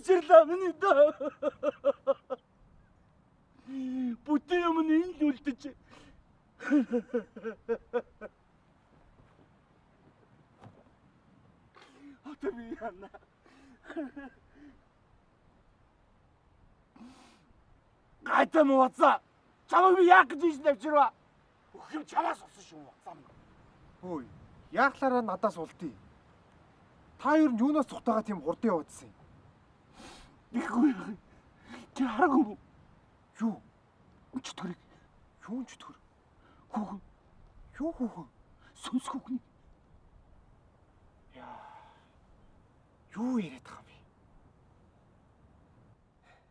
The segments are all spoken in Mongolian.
Учирлаа миний дөө. Бүтэн юм нь энэ л үлдэж. Одоо би яана. Гайтай мó вацаа. Чамайг би яах гэж ийш навчирва. Бүх юм чамаас болсон шүү вацаа минь. Хөөе. Яахлаараа надаас улдъя. Та ер нь юунаас цухтаага тийм хурдан явуулсан юм? Тэгэхгүй. Чи хараагүй юм уу? Юу? Чөтгөрийг. Юун чөтгөр? Хүүхэн. Юу хүүхэн? Сүнс хүүхний. Яа. Юу яриад байгаа юм бэ?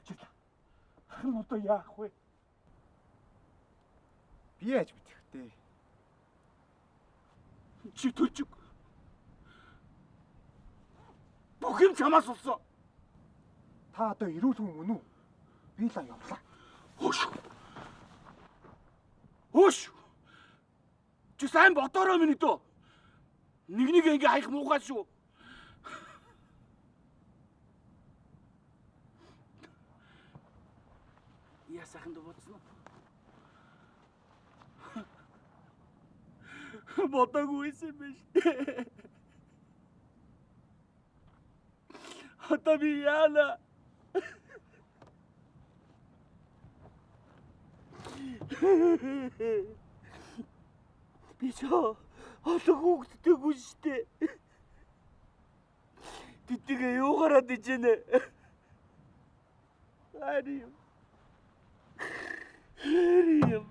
Чирлээ. Харин одоо яах вэ? Би яаж мэдэх вэ? Чи төлж. Бүх юм чамаас болсон. Та одоо эрүүл хүн мөн үү? Би л явлаа. Хөөш. Хөөш. Чи сайн бодоорой миний дөө. Нэг нэг ингээ хаях муухай шүү. Яа сайхан дөө бодсон уу? Бодоогүй байсан юм биш. Одоо би яана. Би ч олон хүүхэдтэйгүй шүү дээ. Тэднийг юу гараад иж гэнэ? Ари юм. Ари юм.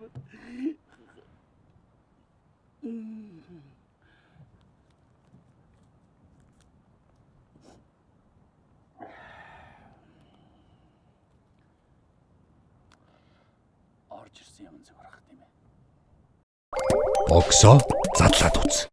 Орж ирсэн юм зүгээр ах тийм ээ. Богсоо задлаад үз.